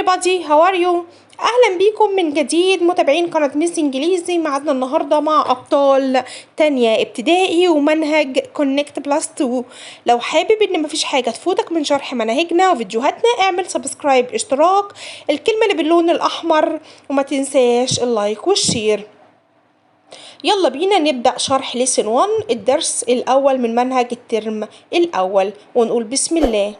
everybody، how are you؟ اهلا بيكم من جديد متابعين قناة ميس انجليزي. معادنا النهاردة مع ابطال تانية ابتدائي ومنهج Connect Plus 2. لو حابب ان مفيش حاجة تفوتك من شرح مناهجنا وفيديوهاتنا، اعمل subscribe، اشتراك، الكلمة اللي باللون الاحمر، وما تنساش ال like وال share. يلا بينا نبدأ شرح lesson 1، الدرس الأول من منهج الترم الأول، ونقول بسم الله.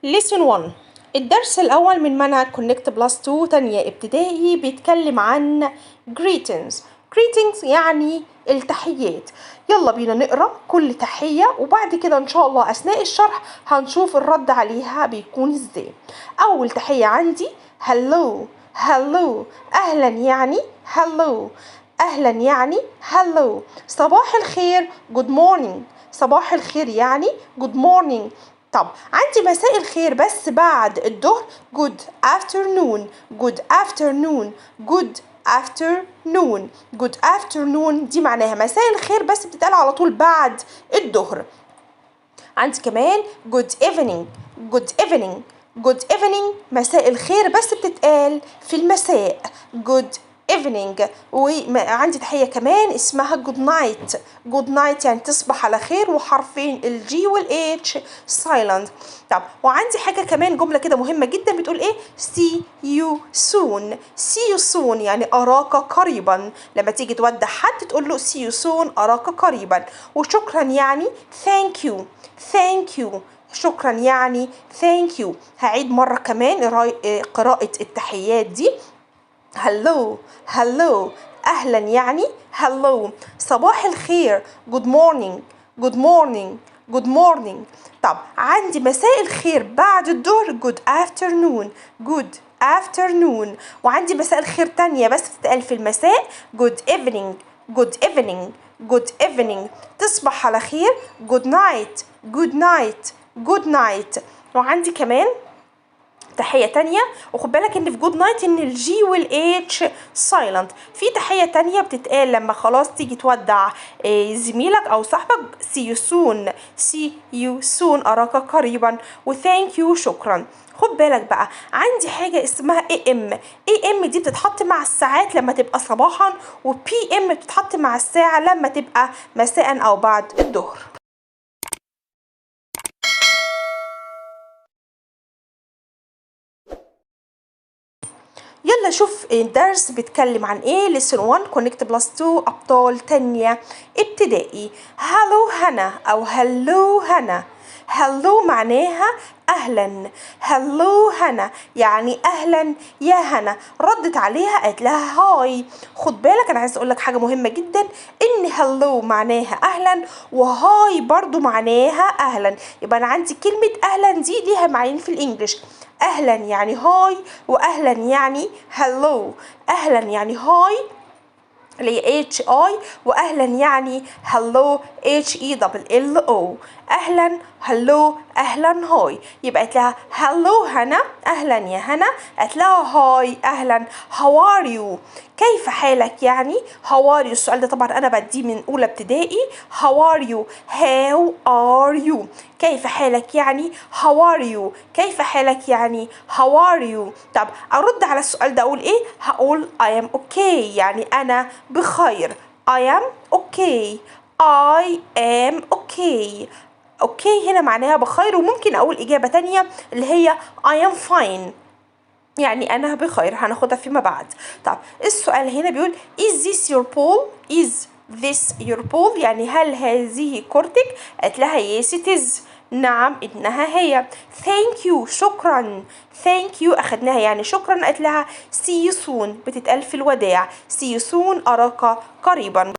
lesson 1، الدرس الأول من منهج Connect Plus 2 تانية ابتدائي، بيتكلم عن greetings. greetings يعني التحيات. يلا بينا نقرأ كل تحية، وبعد كده إن شاء الله أثناء الشرح هنشوف الرد عليها بيكون إزاي. أول تحية عندي hello. hello أهلا يعني hello، أهلا يعني hello. صباح الخير good morning، صباح الخير يعني good morning. طب عندي مساء الخير بس بعد الظهر good afternoon، good afternoon، good afternoon، good afternoon دي معناها مساء الخير بس بتتقال على طول بعد الظهر. عندي كمان good evening، good evening، good evening مساء الخير بس بتتقال في المساء good evening. وعندي تحية كمان اسمها good night. good night يعني تصبح على خير، وحرفين ال G وال H silent. طب وعندي حاجة كمان، جملة كده مهمة جدا، بتقول ايه؟ see you soon. see you soon يعني أراك قريبا. لما تيجي تودع حد تقول له see you soon، أراك قريبا. وشكرا يعني thank you، thank you، شكرا يعني thank you. هعيد مرة كمان قراءة التحيات دي. hello، hello أهلا يعني hello. صباح الخير good morning، good morning، good morning. طب عندي مساء الخير بعد الظهر good afternoon، good afternoon. وعندي مساء الخير تانية بس بتتقال في المساء good evening، good evening، good evening. تصبح على خير good night، good night، good night. وعندي كمان تحية تانية، وخد بالك ان في good night ان ال G وال H silent. في تحية تانية بتتقال لما خلاص تيجي تودع زميلك او صاحبك see you soon، see you soon اراك قريبا، و thank you شكرا. خد بالك بقى عندي حاجة اسمها AM. AM دي بتتحط مع الساعات لما تبقى صباحا، و PM بتتحط مع الساعة لما تبقى مساء او بعد الظهر. يلا شوف الدرس بيتكلم عن ايه. lesson 1 Connect Plus 2 ابطال تانية ابتدائي. hello هنا او hello هنا. hello معناها اهلا، hello هنا يعني اهلا يا هنا. ردت عليها قالت لها hi. خد بالك انا عايز اقول لك حاجه مهمه جدا، ان hello معناها اهلا و hi برضو معناها اهلا. يبقى انا عندي كلمه اهلا دي ليها معنيين في ال English، اهلا يعني hi واهلا يعني hello. اهلا يعني hi اللي هي H I، واهلا يعني hello H E double L O. اهلا hello، اهلا hi. يبقى قالت لها hello هنا، اهلا يا هنا. قالت لها hi اهلا. how are you كيف حالك يعني how are you. السؤال ده طبعا انا بديه من اولى ابتدائي. how are you، how are you كيف حالك يعني how are you، كيف حالك يعني how are you. طب ارد على السؤال ده اقول ايه؟ هقول I am okay يعني انا بخير. I am okay، I am okay. okay هنا معناها بخير، وممكن اقول اجابة تانية اللي هي I am fine يعني انا بخير، هناخدها فيما بعد. طب السؤال هنا بيقول is this your ball، is this your ball يعني هل هذه كرتك؟ قالت لها yes it is، نعم انها هي. thank you شكرا، thank you اخدناها يعني شكرا. قالت لها see you soon بتتقال في الوداع، see you soon اراك قريبا.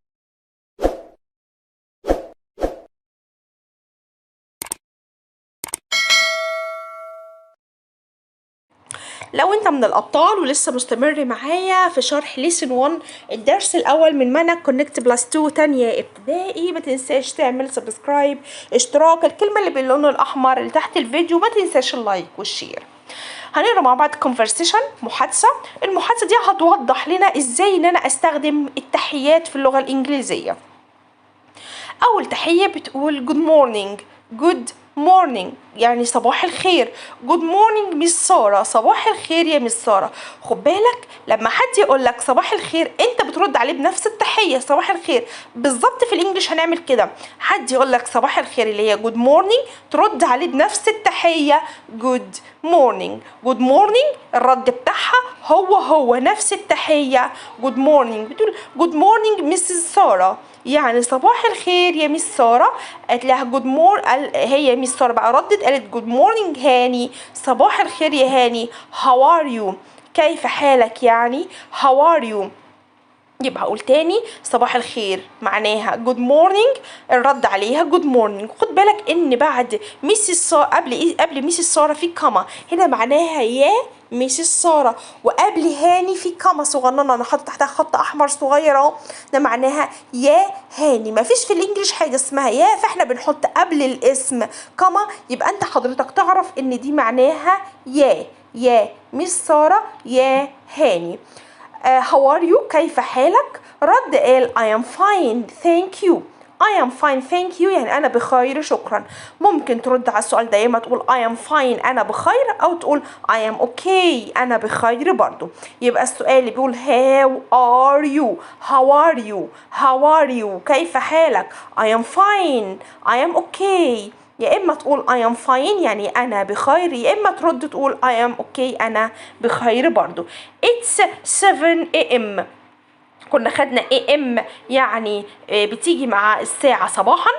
لو انت من الابطال ولسه مستمر معايا في شرح lesson 1 الدرس الاول من منهج Connect Plus 2 تانية ابتدائي، ما تنساش تعمل subscribe، اشتراك، الكلمه اللي باللون الاحمر اللي تحت الفيديو، ما تنساش ال like وال share. هنقرا مع بعض conversation، محادثه. المحادثه دي هتوضح لنا ازاي ان انا استخدم التحيات في اللغه الانجليزيه. أول تحية بتقول good morning. good morning يعني صباح الخير. good morning Miss سارة، صباح الخير يا Miss سارة. خد بالك لما حد يقول لك صباح الخير انت بترد عليه بنفس التحية صباح الخير. بالظبط في ال English هنعمل كده، حد يقول لك صباح الخير اللي هي good morning ترد عليه بنفس التحية good morning. good morning الرد بتاعها هو هو نفس التحية good morning. بتقول good morning Mrs سارة، يعني صباح الخير يا Miss سارة. قالت لها good mor، هي Miss سارة بقى ردت قالت good morning هاني، صباح الخير يا هاني. how are you، كيف حالك يعني how are you. يبقى هقول تاني صباح الخير معناها good morning، الرد عليها good morning. خد بالك ان بعد Mrs سارة، قبل Mrs سارة في comma، هنا معناها يا Mrs سارة، وقبل هاني في comma صغننه انا حاطه تحتها خط احمر صغير اهو، ده معناها يا هاني. مفيش في ال English حاجه اسمها يا، فاحنا بنحط قبل الاسم comma، يبقى انت حضرتك تعرف ان دي معناها يا Miss سارة يا هاني. How are you، كيف حالك؟ رد قال I am fine thank you. I am fine thank you يعني أنا بخير شكرا. ممكن ترد على السؤال ده يا إما تقول I am fine أنا بخير، أو تقول I am okay أنا بخير برضو. يبقى السؤال اللي بيقول how are you، how are you، how are you كيف حالك، I am fine، I am okay. يا إما تقول I am fine يعني أنا بخير، يا إما ترد تقول I am okay أنا بخير برضو. It's 7 a.m. كنا خدنا AM يعني بتيجي مع الساعة صباحا.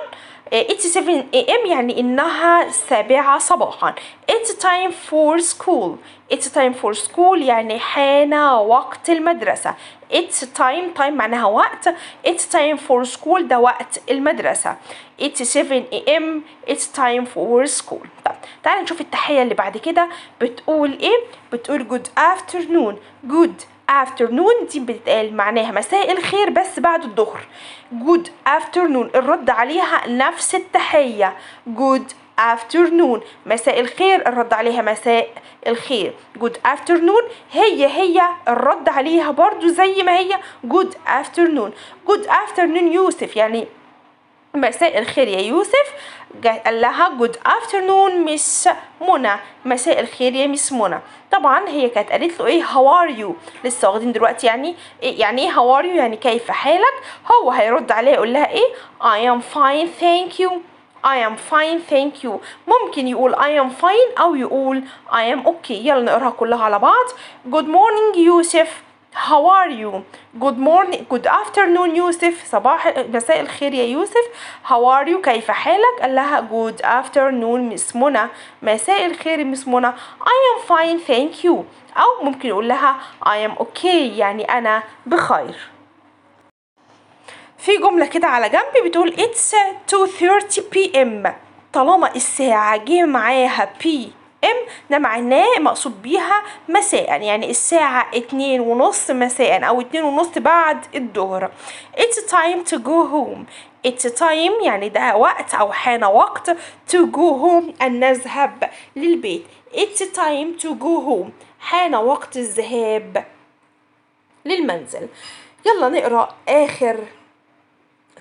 It's 7 a.m. يعني إنها 7 صباحا. It's time for school. It's time for school يعني حان وقت المدرسة. It's time، time معناها وقت. It's time for school ده وقت المدرسة. It's 7 a.m. It's time for school. طب تعالى نشوف التحية اللي بعد كده بتقول إيه. بتقول good afternoon. good afternoon دي بتتقال معناها مساء الخير بس بعد الظهر. good afternoon الرد عليها نفس التحية good afternoon مساء الخير، الرد عليها مساء الخير. good afternoon هي هي الرد عليها برضو زي ما هي good afternoon. good afternoon يوسف يعني مساء الخير يا يوسف. قال لها good afternoon Miss منى، مساء الخير يا Miss منى. طبعا هي كانت قالت له ايه how are you، لسه واخدين دلوقتي يعني ايه، يعني ايه how are you يعني كيف حالك. هو هيرد عليها يقول لها ايه I am fine thank you. I am fine thank you. ممكن يقول I am fine أو يقول I am okay. يلا نقراها كلها على بعض. Good morning يوسف، how are you. Good morning، good afternoon يوسف، صباح مساء الخير يا يوسف. How are you كيف حالك. قال لها good afternoon Miss منى، مساء الخير Miss منى. I am fine thank you، أو ممكن يقول لها I am okay يعني أنا بخير. في جملة كده على جنب بتقول it's 2:30 p.m. طالما الساعة جه معاها p.m. ده معناه مقصود بيها مساء، يعني الساعة 2:30 مساء أو 2:30 بعد الظهر. It's time to go home. It's time يعني ده وقت أو حان وقت to go home أن نذهب للبيت. It's time to go home حان وقت الذهاب للمنزل. يلا نقرأ آخر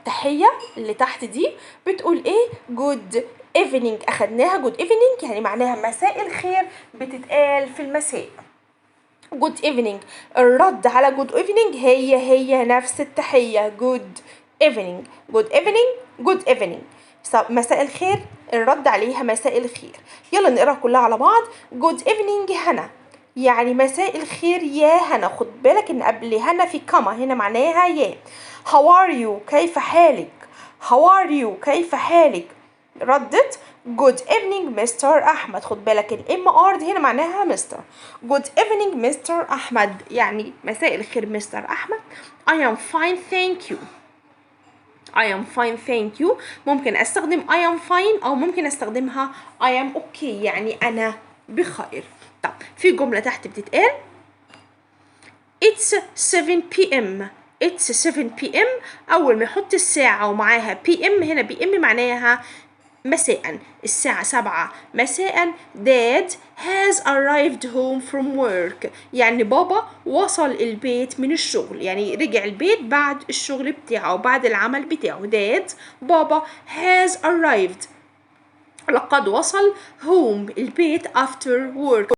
تحية اللي تحت دي بتقول ايه good evening. اخدناها good evening يعني معناها مساء الخير، بتتقال في المساء. good evening الرد على good evening هي هي نفس التحية good evening. good evening good evening مساء الخير، الرد عليها مساء الخير. يلا نقرا كلها على بعض. good evening هنا يعني مساء الخير يا هنا. خد بالك ان قبل هنا في comma، هنا معناها يا. How are you كيف حالك. How are you كيف حالك. ردت good evening Mister أحمد. خد بالك ال MR دي هنا معناها Mister. Good evening Mister أحمد يعني مساء الخير مستر أحمد. I am fine thank you. I am fine thank you. ممكن استخدم I am fine أو ممكن استخدمها I am okay يعني أنا بخير. طب في جملة تحت بتتقال It's 7 p.m. It's 7 p.m. أول ما يحط الساعة ومعاها p.m. هنا p.m. معناها مساء. الساعة 7 مساء Dad has arrived home from work، يعني بابا وصل البيت من الشغل، يعني رجع البيت بعد الشغل بتاعه، بعد العمل بتاعه. Dad بابا، has arrived لقد وصل، home البيت، after work.